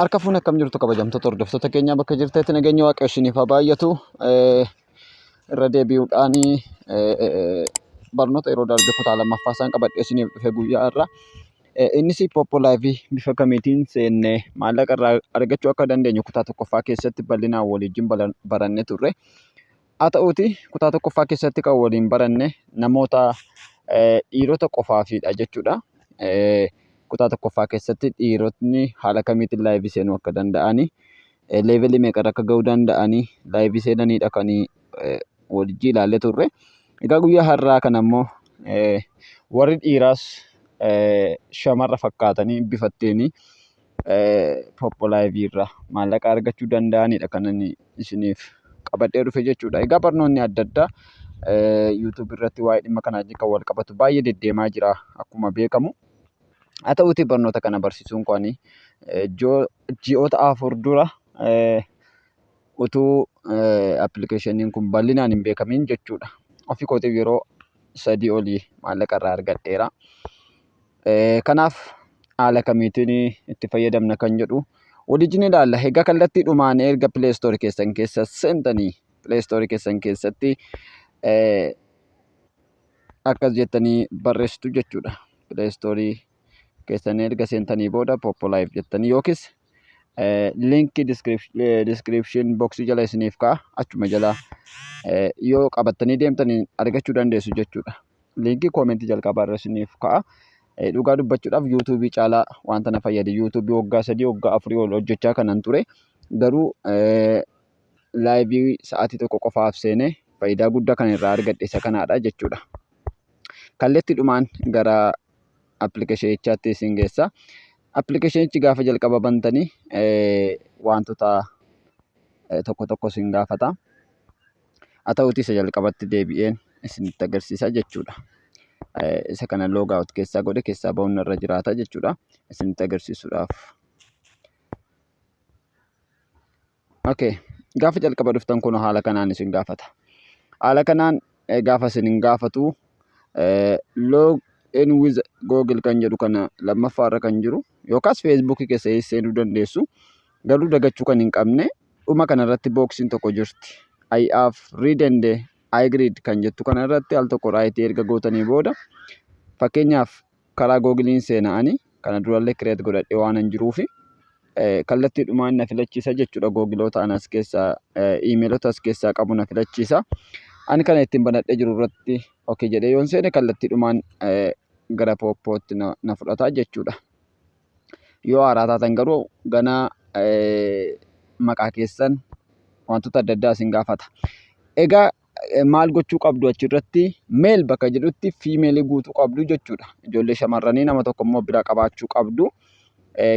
Harka fuune akkam jirtu kabajamtoota hordoftoota keenyaa bakka jirtetti nageenya waaqayyo isiniif haa baay'atu. Irra deebi'uudhaan barnoota yeroo darbe kutaa lammaffaa isaan qabadhee isiniif dhufe guyyaa irraa. Innis Poppo Live bifa kamiitiin seennee maallaqa irraa argachuu akka dandeenyu kutaa tokkoffaa keessatti bal'inaan waliin baranne turre. Haa ta'uuti kutaa tokkoffaa keessatti kan waliin baranne namoota dhiirota qofaafidha jechuudha. Kutaa tokkoffaa keessatti dhiirotni haala kamiitiin live seenuu akka danda'ani, leevelii meeqarra akka ga'uu danda'ani live seenanidha kan wajjin ilaalle turre. Egaa guyyaa har'aa kana immoo warri dhiiraas shamarra fakkaatanii bifa ittiin Poppo Live irraa maallaqa argachuu danda'anidha kan ani isiniif qabadhee dhufe jechuudha. Egaa barnoonni adda addaa YouTube irratti waa'ee dhimma kanaa wajjin kan wal qabatu baay'ee deddeemaa jira akkuma beekamu. Haa ta'uutii barnoota kana barsiisuun koo ani ji'oota 4 dura utuu appilikeeshiniin kun bal'inaan hin beekamiin jechuudha. Ofii kootiif yeroo 3 olii maallaqa irraa argadheera. Kanaaf haala kamiitiin itti fayyadamna kan jedhu waliin ilaalla. Egaa kallattii dhumaan erga Play Store keessan keessa seentanii Play Store keessan keessatti akkas jettanii barreessitu jechuudha. Play Store keessan erga seentanii booda Poppo Live jettanii yookiis liinkii description box jala isiniif ka'a achuma jala yoo qabattanii deemtanii argachuu dandeessu jechuudha. Liinkii koomentii jalqabaa irra isiniif ka'a. Dhugaa dubbachuudhaaf yuutuubii caalaa wanta na fayyade yuutuubii waggaa 3 waggaa 4 ol hojjechaa kanan ture garuu laayivii sa'aatii tokko qofaaf seenee faayidaa guddaa kan irraa argadhe isa kanaadha jechuudha. Kallattiidhumaan gara appilikeeshinichaatti isin geessa. Appilikeeshinichi gaafa jalqaba bantanii wantoota tokko tokko isin gaafata. Haa ta'uutii isa jalqabatti deebi'een isinitti agarsiisa jechuudha. Isa kana log out keessaa godhe keessaa ba'uun irra jiraata jechuudha. Isinitti agarsiisuudhaaf. Okay. Gaafa jalqaba dhuftan kun haala kanaan isin gaafata. Haala kanaan gaafa isin hin gaafatu log in with Google kan jedhu kana lammaffaa irra kan jiru yookaas Facebook keessa seenuu dandeessu. Garuu dagachuu kan hin qabne dhuma kanarratti booksiin tokko jirti. I have read and I agreed kan jettu kanarratti al tokko raayitii erga gootanii booda fakkeenyaaf karaa Googiliin seena ani kana durallee create godhadhee waan hin jiruufi kallattiidhumaan na filachiisa jechuudha. Googiloota ana as keessaa iimeelota as keessaa qabu na filachiisa. Ani kana ittiin banadhee jiru irratti okay jedhee yoon seene kallattiidhumaan gara pooppootti na fudhata jechuudha. Yoo haaraa taatan garuu ganaa maqaa keessan wantoota adda addaa isin gaafata. Egaa maal gochuu qabdu achirratti male bakka jedhutti fiimeelii guutuu qabdu jechuudha. Ijoollee shamarranii nama tokko immoo bira qabaachuu qabdu.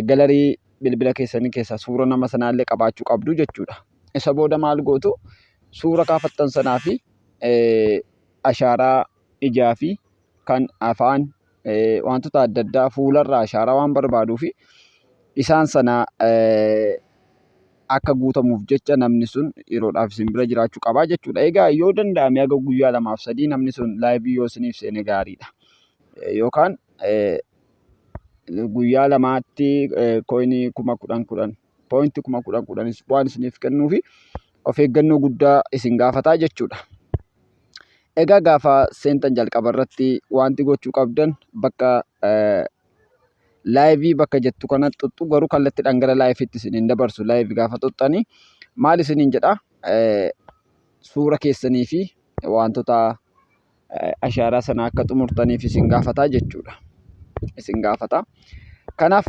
Galarii bilbila keessanii keessaa suura nama sanaallee qabaachuu qabdu jechuudha. Isa booda maal gootu suura kaafattan sanaa fi ashaaraa ijaa fi kan afaan wantoota adda addaa fuularraa ashaaraa waan barbaaduu fi isaan sana akka guutamuuf jecha namni sun yeroodhaaf isin bira jiraachuu qabaa jechuudha. Egaa yoo danda'ame haga guyyaa lamaaf sadii namni sun laayivii yoo isiniif seene gaariidha. Yookaan guyyaa lamaatti kooyinii 10,000 10 pooyinti 10,000 10 waan isiniif kennuufi of eeggannoo guddaa isin gaafataa jechuudha. Egaa gaafa seentan jalqaba irratti wanti gochuu qabdan bakka laayivii bakka jettu kana xuxxu garuu kallattiidhaan gara laayiviitti isin hin dabarsu. Laayivii gaafa xuxxanii maal isiniin jedha suura keessanii fi wantoota ashaaraa sana akka xumurtaniif isin gaafata jechuudha. Isin gaafata. Kanaaf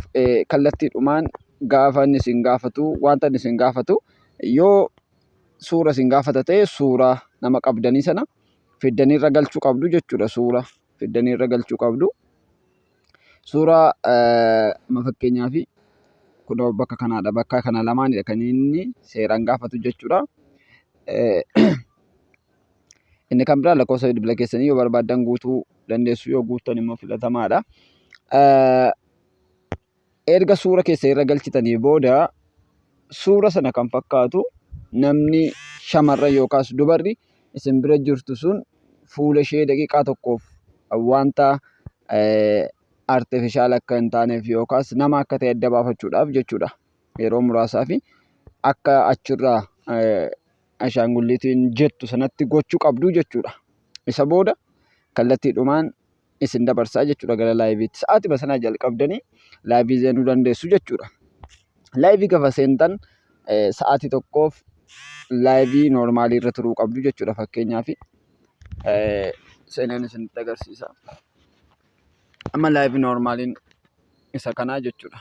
kallattiidhumaan gaafa inni isin gaafatu wanta inni isin gaafatu yoo suura isin gaafata ta'e suura nama qabdanii sana fiddanii irra galchuu qabdu jechuudha. Suura fiddanii irra galchuu qabdu. Suura fakkeenyaaf kunoo bakka kanaadha. Bakka kana lamaanidha kan inni seeraan gaafatu jechuudha. Inni kan biraa lakkoofsa bilbila keessanii yoo barbaaddan guutuu dandeessu yoo guuttan immoo filatamaadha. Erga suura keessa irra galchitanii booda suura sana kan fakkaatu namni shamarran yookaas dubarri isin bira jirtu sun fuula ishee daqiiqaa tokkoof wanta artifishaal akka hin taaneef yookaas nama akka ta'e adda baafachuudhaaf jechuudha. Yeroo muraasaa fi akka achirraa ashaangulliitiin jettu sanatti gochuu qabdu jechuudha. Isa booda kallattiidhumaan isin dabarsaa jechuudha gara laayiviitti. Sa'aatima sanaa jalqabdanii laayivii seenuu dandeessu jechuudha. Laayivii gaafa seentan sa'aatii tokkoof laayivii noormaalii irra turuu qabdu jechuudha. Fakkeenyaaf seenaan isinitti agarsiisa. Amma laayivii noormaaliin isa kanaa jechuudha.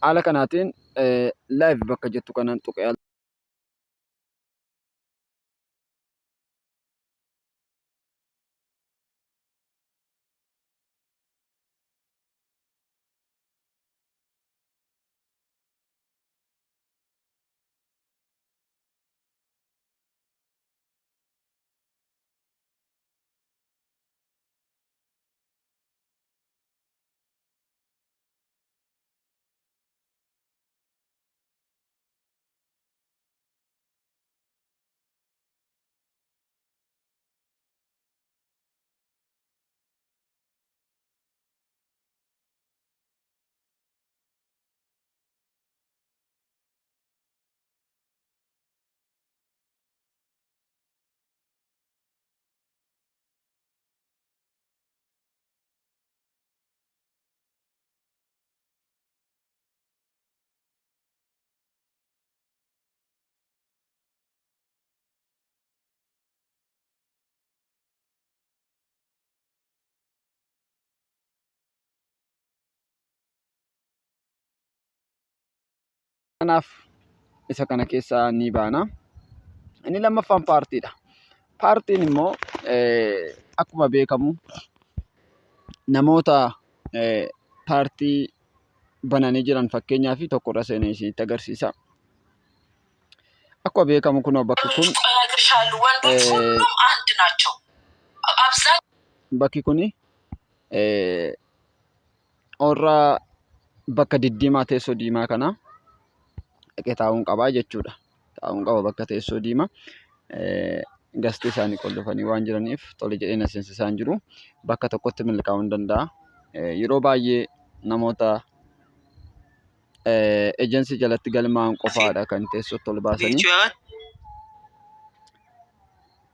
Haala kanaatiin laayiv bakka jettu kanan tuqee Kanaaf isa kana keessaa ni baana. Inni lammaffaan paartiidha. Paartiin immoo akkuma beekamu namoota paartii bananii jiran fakkeenyaaf tokko irra seenee isinitti agarsiisa. Akkuma beekamu kunoo bakki kun bakki kuni warra bakka diddiimaa teessoo diimaa kana dhaqee taa'uun qabaa jechuudha. Taa'uun qaba bakka teessoo diimaa. Gastii isaanii qollofanii waan jiraniif tole jedhee na seensisaa hin jiru. Bakka tokkotti milkaa'uu hin danda'a. Yeroo baay'ee namoota ejensii jalatti galmaa'an qofaadha kan teessootti ol baasanii.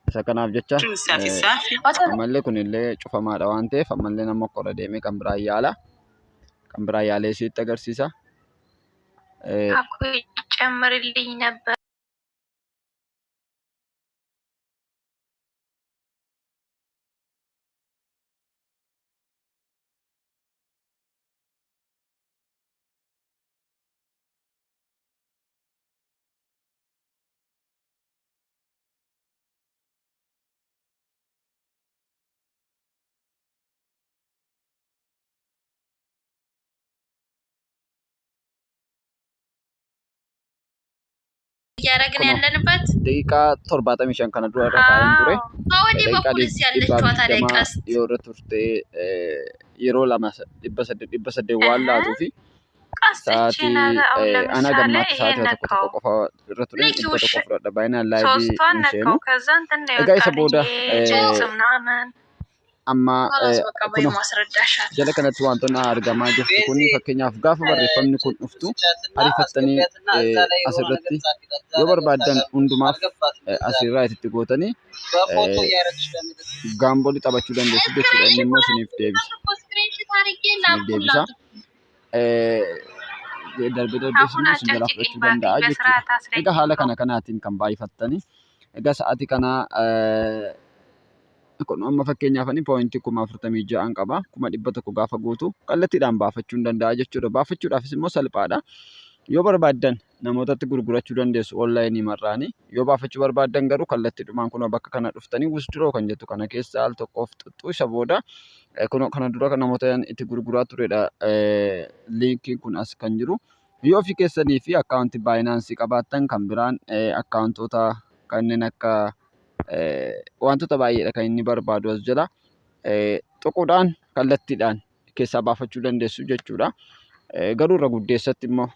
Isa kanaaf jecha ammallee kunillee cufamaadha waan ta'eef ammallee nama qorra deemee kan biraa yaala. Kan biraa yaalee isiitti agarsiisa. እኮ ይጨምርልኝ ነበር። እያደረግን Kunoo ያለንበት daqiiqaa 75 kana dura irra taa'een ture. አዎ በወዲህ Daqiiqaa በኩልስ ያለችዋ ታዲያ 120 ቀስት yoo irra turte yeroo lama 800 800 waan እህ laatuu fi ቀስት እቺ sa'aatii ነገር አሁን ana ለምሳሌ gammaatti ይሄን sa'aatii tokko ነካው tokko qofa irra ture ንኪው 100 እሺ fudhadha. Baay'inaan laayivii ሶስቷን hin ነካው seenu. ከዛ እንትን ነው Egaa isa የወጣልኝ booda ጅንስ ምናምን amma خلاص በቃ kunoo ማስረዳሻል jala kanatti wantoonni argamaa jirtu kun fakkeenyaaf gaafa barreeffamni kun dhuftu ariifattanii asirratti yoo barbaaddan hundumaaf asirraa itti gootanii gaambolii taphachuu dandeessu jechuudha. Inni immoo isiniif deebisa. Isiniif deebisa. Darbee darbees አሁን immoo isin jalaa አጨቅጭቅኝ fudhachuu ባቢ danda'a jechuudha. በስርዓት Egaa አስረጅኝ haala kana kanaatiin kan baay'ifattanii egaa sa'aatii kana kun amma fakkeenyaaf ani pooyintii 46,000 qaba. 100,000 gaafa guutu kallattiidhaan baafachuu hin danda'a jechuudha. Baafachuudhaafis immoo salphaadha. Yoo barbaaddan namootatti gurgurachuu dandeessu onlaayinii marraanii. Yoo baafachuu barbaaddan garuu kallattiidhumaan kunoo bakka kana dhuftanii withdraw kan jettu kana keessa al tokkoof xuxxuu isa booda kunoo kana dura kan namoota itti gurguraa turedha. Liinkiin kun as kan jiru. Yoo ofii keessanii fi akkaawuntii baayinaansii qabaattan kan biraan akkaawuntoota kanneen akka wantoota baay'eedha kan inni barbaadu as jala. Tuquudhaan kallattiidhaan keessaa baafachuu dandeessu jechuudha. Garuu irra guddeessatti immoo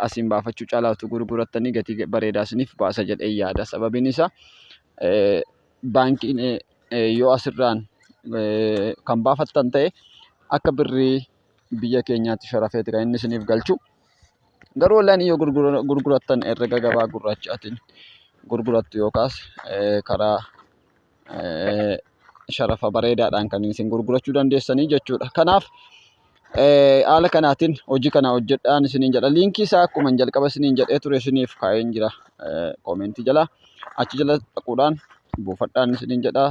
asiin baafachuu caalaa utuu gurgurattanii gatii bareedaa isiniif baasa jedhee yaada. Sababiin isaa baankiin yoo asirraan kan baafattan ta'e akka birrii biyya keenyaatti sharafeeti kan inni isiniif galchu. Garuu onlaayinii yoo gurgurattan herrega gabaa gurraachaatiin gurgurattu yookaas karaa sharafa bareedaadhaan kan isin gurgurachuu dandeessanii jechuudha. Kanaaf haala kanaatiin hojii kana hojjedhaan isiniin jedha. Liinkii isaa akkuma jalqaba isiniin jedhee ture isiniif kaa'een jira koomentii jala. Achi jala dhaquudhaan buufadhaan isiniin jedha.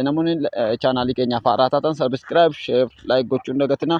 Namoonni chaanaalii keenyaaf haaraa taatan subscribe, share, like gochuun dagatina.